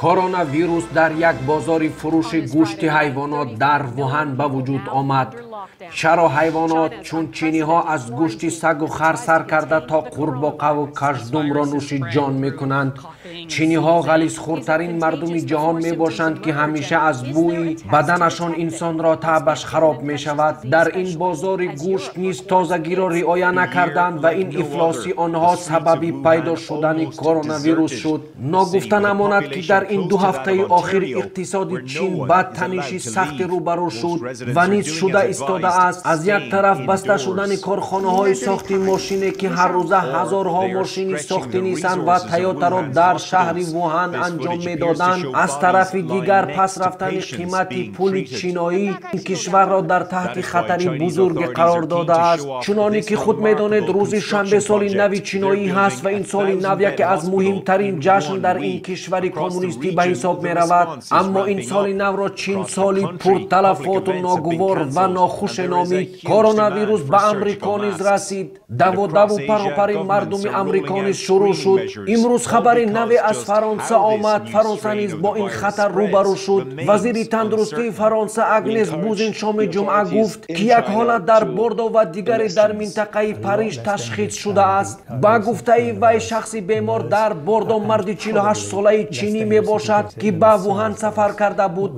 Коронавирус дар як бозори фурӯши гӯшти ҳайвонот дар Вуҳан ба вуҷуд омад. Чаро ҳайвонот, чун чиниҳо аз гӯшти сагу хар сар карда то қурбоқаву каждумро нӯши ҷон мекунанд? Чиниҳо ғализхӯртарин мардуми ҷаҳон мебошанд, ки ҳамеша аз бӯи баданашон инсонро таъбаш хароб мешавад. Дар ин бозори гӯшт низ тозагиро риоя накарданд ва ин ифлоси онҳо сабаби пайдо шудани коронавирус шуд. Ногуфта намонад, ки дар ин 2 ҳафтаи охир иқтисоди Чин ба таниши сахте рӯбарӯ шуд ва низ шуда истодааст. Аз як тараф баста шудани корхонаҳои сохти мошине, ки ҳар рӯза ҳазорҳо мошини сохти Нисан ва Тойотаро дар шаҳри Вуҳан анҷом медоданд, аз тарафи дигар пас рафтани қимати пули чиноӣ ин кишварро дар таҳти хатари бузурге қарор додааст. Чуноне ки худ медонед, рӯзи шанбе соли нави чиноӣ ҳаст ва ин соли нав яке аз муҳимтарин ҷашн дар ин кишвари коммунистӣ ба ҳисоб меравад. Аммо ин соли навро Чин соли пурталафоту ногувор ва нохуше номид. Коронавирус ба Амрико низ расид. Даводаву паропари мардуми Амрико низ шурӯъ шуд. Имрӯз хабари наве аз Фаронса омад. Фаронса низ бо ин хатар рӯбарӯ шуд. Вазири тандурустии Фаронса Агнес Бузин шоми ҷумъа гуфт, ки як ҳолат дар Бордо ва дигаре дар минтақаи Париж ташхис шудааст. Ба гуфтаи вай, шахси бемор дар Бордо марди 48-солаи чинӣ мебошад, ки ба Вуҳан сафар карда буд.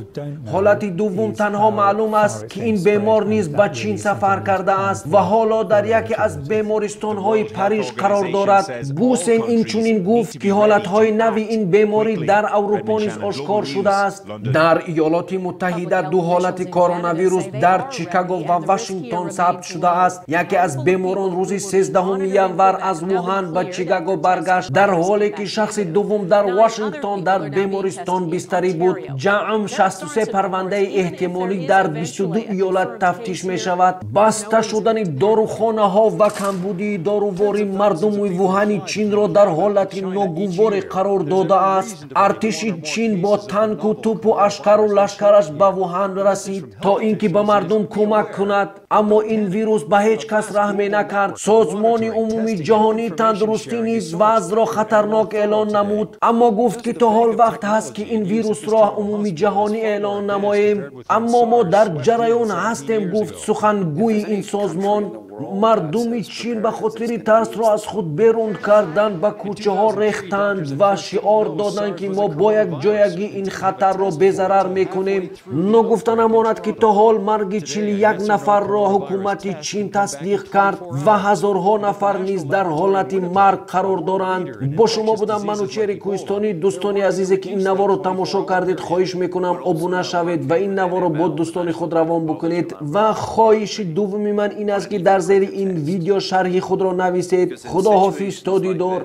Ҳолати дуввум танҳо маълум аст, ки ин бемор низ ба Чин сафар кардааст ва ҳоло дар яке аз бемористонҳои Париж қарор дорад. Бусен инчунин гуфт, ки ҳолатҳои нави ин беморӣ дар Аврупо низ ошкор шудааст. Дар Иёлоти Муттаҳида 2 ҳолати коронавирус дар Чикаго ва Вашингтон сабт шудааст. Яке аз беморон рӯзи 13 январ аз Вуҳан ба Чикаго баргашт, дар ҳоле ки шахси дуввум дар Вашингтон дар бемористон бистарӣ буд. Ҷамъ 63 парвандаи эҳтимолӣ дар 22 иёлат тафтиш мешавад. Баста шудани дорухонаҳо ва камбудии доруворӣ мардуми Вуҳани Чинро дар ҳолати ногуворе қарор додааст. Артиши Чин бо танку, тӯпу ашқару лашкараш ба Вуҳан расид, то ин ки ба мардум кӯмак кунад. Аммо ин вирус ба ҳеҷ кас раҳме накард. Созмони умумии ҷаҳонии тандурустӣ низ вазъро хатарнок эълон намуд, аммо гуфт, ки то ҳол вақт ҳаст, ки ин вирусро умумиҷаҳонӣ эълон намоем. Аммо мо дар ҷараён ҳастем, гуфт сухангӯи ин созмон. Мардуми Чин ба хотири тарсро аз худ берун кардан ба кӯчаҳо рехтанд ва шиор доданд, ки мо бо як ҷоягӣ ин хатарро безарар мекунем. Ногуфта намонад, ки то ҳол марги 41 нафарро ҳукумати Чин тасдиқ кард ва ҳазорҳо нафар низ дар ҳолати марг қарор доранд. Бо шумо будам Манучери Кӯҳистонӣ. Дӯстони азизе, ки ин наворо тамошо кардед, хоҳиш мекунам обуна шавед ва ин наворо бо дӯстони худ равон бикунед. Ва хоҳиши дуввуми ман ин аст, ки дар зери ин видео шарҳи худро нависед. Худоҳофиз то дидор.